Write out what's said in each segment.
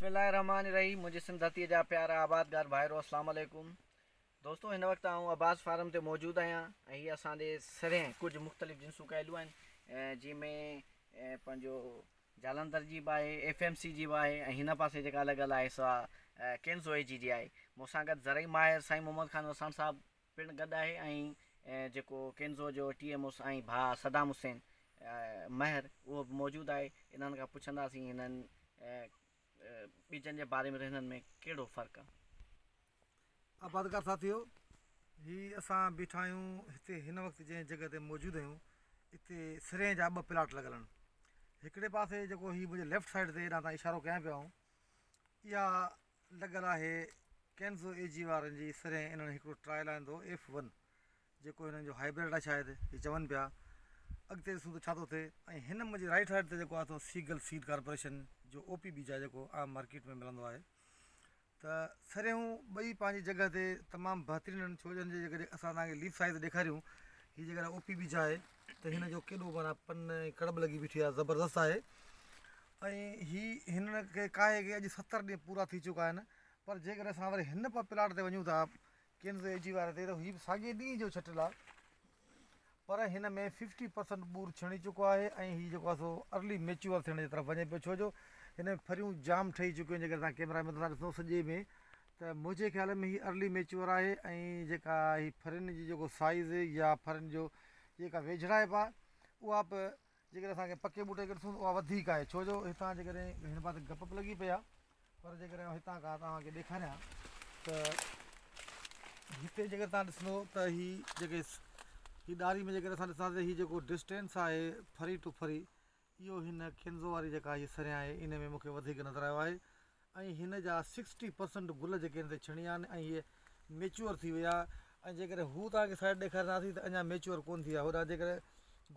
بسم الله الرحمٰن الرحيم منهنجي سنڌ ڌرتي جا پيارا آبادگار ڀائرو اسلام عليڪم دوستو هن وقت آئون عباس فارم تي موجود آهيان ۽ هي اسان ڏي سرين ڪجهه مختلف جنسون ڪيلون آهن جنهن ۾ پنهنجو جالندر جي به آهي ايف ايم سي جي به آهي ۽ هن پاسي جيڪا لڳل آهي سا ڪينزو اي جي جي آهي مون سان گڏ زرعي ماهر سائين محمد خان وساڻ صاحب پڻ گڏ آهي ۽ جيڪو ڪينزو جو ٽي ايم او ۽ ڀاء صدام حسين مهر اهو به موجود آهي انهن کان پڇنداسين هنن ٻجن جي باري ۾ هنن ۾ ڪهڙو فرق آهي. آبادگار ساٿيو هي اسان بيٺا آهيون هتي هن وقت جنهن جڳهه تي موجود آهيون اتي سرين جا ٻه پلاٽ لڳل آهن هڪڙي پاسي جيڪو هي منهنجي ليفٽ سائيڊ تي هيڏانهن تان اشارو ڪيان پيو آئون اها لڳل آهي ڪينزو اي جي وارن جي سرين انهن هڪڙو ٽرائل آندو ايف ون جيڪو هنن جو هائبرڊ آهي شايد هي چون پيا اڳتي ڏسون ته ڇا ٿو ٿئي ۽ هن منهنجي رائيٽ سائيڊ تي جيڪو آهي سو سيگل سيڊ ڪارپوريشن جو او پي ٻج آهي جيڪو عام مارڪيٽ ۾ ملندو آهي ته سريون ٻئي پنهنجي جڳهه تي تمام بهترين آهن ڇو جو هن جي جيڪڏهن اسان توهان کي ليف سائيز ڏيکاريون هي جيڪڏهن او پي ٻج آهي ته هن جو ڪيڏو معنيٰ پن ۽ ڪڙٻ لڳي بيٺي آهي زبردست آهي ۽ هي هن کي ڪاهي کي اڄ ستر ڏينهن پورا ٿي چڪا آهن پر جيڪڏهن اسان وري هن پلاٽ تي وڃون ٿا ڪينزو اي جي واري تي ته هي به ساڳي ڏينهن جو ڇٽل آهي پر هن ۾ ففٽي پرسنٽ ٻور ڇڻي چڪو آهي ۽ هي جيڪو آهي سو ارلي ميچوئر ٿيڻ جي طرف وڃي پيو ڇو جو هن ۾ ڦريون جام ٺهي چڪيون آهن جيڪڏهن توهان ڪيمرا ۾ توهان ڏسندو سڄي ۾ ته منهنجي خيال ۾ هي ارلي ميچوئر آهي ۽ جيڪا هي ڦرين جي جيڪو سائيز يا ڦرين جو جيڪا ويجهڙائپ آهي اها به جيڪڏهن اسان ڪنهن پڪي ٻوٽي کي ڏسون ته اها وڌيڪ آهي ڇو جو هتان جيڪڏهن هن پاسي گپ به لڳي پئي آهي پر جيڪڏهن آئون هتان کان توهان کي ڏيکاريان ته هتي جيڪڏهن توهان ڏسندو ته هي جيڪي هي ڏاري ۾ جيڪڏهن اسان ڏسنداسين هي جيڪو ڊسٽينس آهي ڦري ٽو ڦري اهو هن ڪينزو واري جيڪا هي سريان آهي ان ۾ مونکي وڌيڪ نظر آيو آهي ۽ هن جا سڪسٽي پرسنٽ گل جيڪي هن تي ڇڻي آهن ۽ هي ميچوئر ٿي ويا ۽ جيڪڏهن هو توهان کي سائيڊ ڏيکارينداسين ته اڃا ميچوئر ڪونه ٿي ويا هوڏانهن جيڪڏهن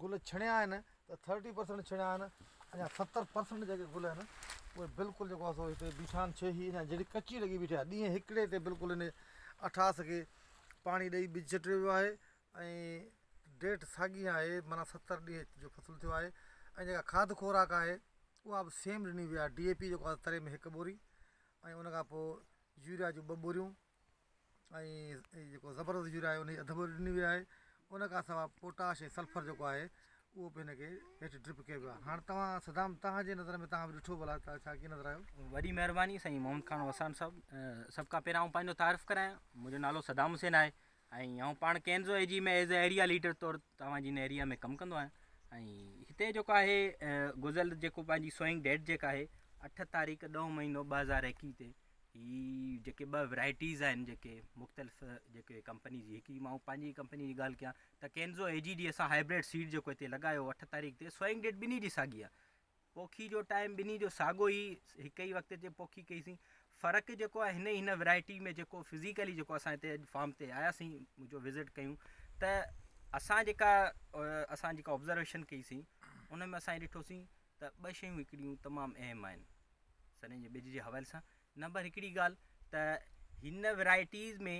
گل ڇڻيا آهن ته ٿرٽي پرسنٽ ڇڻيا آهن اڃا ستر پرسنٽ جيڪي گل آهن اهي بلڪل جيڪو آهي سو هتي بيٺا آهن ڇي هي اڃا جهڙي ڪچي لڳي بيٺي آهي ڏينهن هڪڙي تي بلڪل هن اٺاس کي پاڻي ڏئي ٻج ڇٽيو ويو آهي ۽ ڊيٽ ساڳي آهي معنيٰ ستر ڏينهن جو فصل ٿيو آهي ۽ جيڪا کاڌ خوراڪ آهي اها به سيم ڏني وئي آهي ڊي اي پي جيڪو آهي تري ۾ هڪ ٻوري ۽ ان کان پوء يوريا جون ٻه ٻوريون ۽ جيڪو زبردست يوريا آهي ان جي اڌ ٻوري ڏني وئي آهي ان کان سواء پوٽاش ۽ سلفر جيڪو آهي اهو به هن کي هيٺ ڊرپ ڪيو ويو آهي هاڻ توهان صدام توهان جي نظر ۾ توهان به ڏٺو ڀلا ته ڇا ڪيئن نظر آيو. وڏي مهرباني سائين محمد خان وساڻ صاحب سڀ کان پهريان آئون پنهنجو تعارف ڪرايان منهنجو نالو صدام حسين آهي ۽ آئون پاڻ ڪينزو اي جي ۾ ايز اي ايريا ليڊر طور توهان جي هن ايريا ۾ ڪم ڪندو آهيان ۽ هتي جيڪو آهي گذريل جيڪو پنهنجي سوئنگ ڊيٽ جيڪا آهي اٺ تاريخ ڏهون مهينو 2021 تي هي جيڪي ٻه ورائٽيز آهن جيڪي مختلف جيڪي ڪمپني جي هڪ مان پنهنجي ڪمپني جي ڳالهه ڪيان ته ڪينزو اي جي ڊي اسان هائبرڊ سيڊ جيڪو هتي لڳايو اٺ تاريخ تي سوئنگ ڊيٽ ٻنهي جي ساڳي آهي پوکي جو ٽائيم ٻنهي جو ساڳو ئي هڪ ئي وقت تي پوکي ڪئيسين فرق جيڪو آهي هن هن ورائٽي ۾ جيڪو فزيڪلي جيڪو اسان هتي اڄ فارم تي آياسين جو وزٽ ڪيون ته اسان جيڪا اسان جيڪا آبزرويشن ڪئيسين ان ۾ اسان ڏٺوسين ته ٻه شيون هڪڙيون تمام اهم آهن سرين جي ٻج جي حوالي سان نمبر هڪڙي ڳالهه ته هن ورائٽيز ۾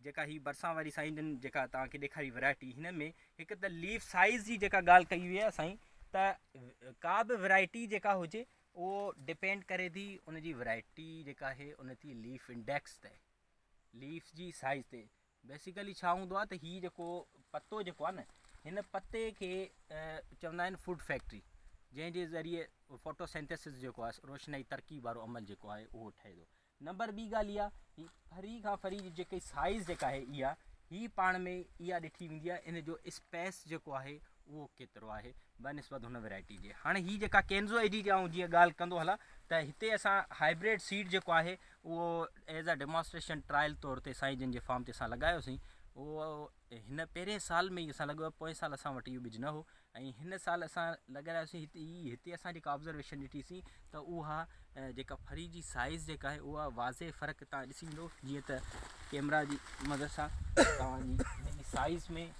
جيڪا هي برسان واري سائين جن جيڪا توهان کي ڏيکاري ورائٽي هن ۾ هڪ ته ليف سائيز جي جيڪا ڳالهه ڪئي وئي آهي سائين ته ڪا به ورائٽي جيڪا هجي اهو ڊپينڊ ڪري ٿي ان جي ورائٽي جيڪا آهي ان جي ليف انڊيڪس تي ليف جي سائيز تي بيسيڪلي ڇا هوندو آهي ته هي جيڪو پتو جيڪو آهي نه هن پتي کي چوندا آهن فوڊ فيڪٽري جنهن جي ذريعي فوٽوسينٿيسس جيڪو آهي روشنائي ترڪيب وارو عمل جيڪو آهي اهو ٺهي ٿو نمبر ٻي ڳالهه اها هي ڦري کان ڦري جي جيڪي سائز جيڪا آهي اها هي پاڻ ۾ اها ڏٺي ويندي آهي ان جو اسپيس جيڪو آهي اهو ڪيترو آهي بنسبت هن ورائٽي جي هاڻي هي جيڪا ڪينزو اي جي جي آئون جيئن ڳالهه ڪندو هلان ته هتي اسان هائبريڊ سيڊ جيڪو آهي اهو ايز ا ڊيمانسٽريشن ٽرائل طور تي سائين جن جي فارم تي اسان لڳايوسين اهو هن پهرين سال ۾ ئي اسان لڳايو پوئين سال اسان وٽ اهو ٻج نه هو ۽ هن سال اسان لڳارايوسين هتي ئي هتي اسان جيڪا آبزرويشن ڏٺيسين ته اها جيڪا ڦري جي سائز جيڪا آهي اها واضح فرق تان ڏسي ايندو جيئن ته ڪيمرا جي مدد سان توهان جي هن جي سائز ۾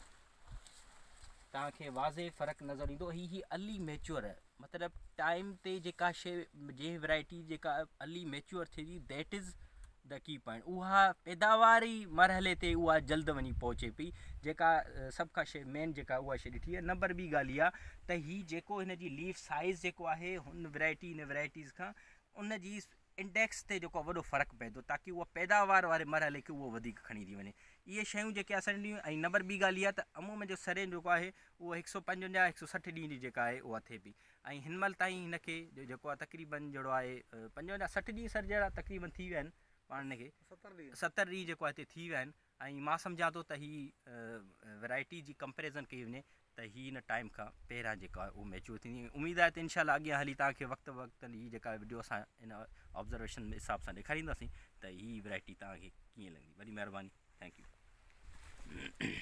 توهان کي واضح فرق نظر ايندو هي هي ارلي ميچوئر مطلب ٽائيم تي جيڪا شي جنهن ورائٽي جيڪا ارلي ميچوئر ٿئي ٿي that is the key point اها پيداواري مرحلي تي اها جلد وڃي پهچي پئي جيڪا سڀ کان شي مين جيڪا اها شي ڏٺي آهي نمبر ٻي ڳالهه اها ته هي جيڪو هن جي ليف سائز جيڪو آهي هن ورائٽي هن ورائٽيز کان ان جي انڊيڪس تي جيڪو وڏو فرق پئي ٿو تاڪي اها پيداوار واري مرحلي کي اهو وڌيڪ کڻي ٿي وڃي اهي شيون جيڪي اسان ڏنيون ۽ نمبر ٻي ڳالهه اها ته عمومن جو سرين جيڪو آهي اهو هڪ سو پنجونجاهه هڪ سو 60 ڏينهن جي جيڪا آهي اها ٿئي پئي ۽ هن مهل تائين هن کي جيڪو آهي تقريبن جهڙو آهي 55 60 ڏينهن سر جهڙا تقريبن ٿي ويا آهن پاڻ هن کي 70 ڏينهن جيڪو آهي هتي ٿي ويا آهن ۽ مان سمجهان ٿو ته هي ورائٽي جي ڪمپيريزن ڪئي وڃي ته هي ان ٽائيم کان پهريان جيڪا آهي اهو ميچور ٿيندي ۽ اميد آهي ته انشاء الله اڳيان هلي توهان کي وقت وقت هي جيڪا وڊيو اسان ان آبزرويشن حساب سان ڏيکارينداسين ته هي ورائٽي توهان کي ڪيئن لڳندي وڏي مهرباني thank you.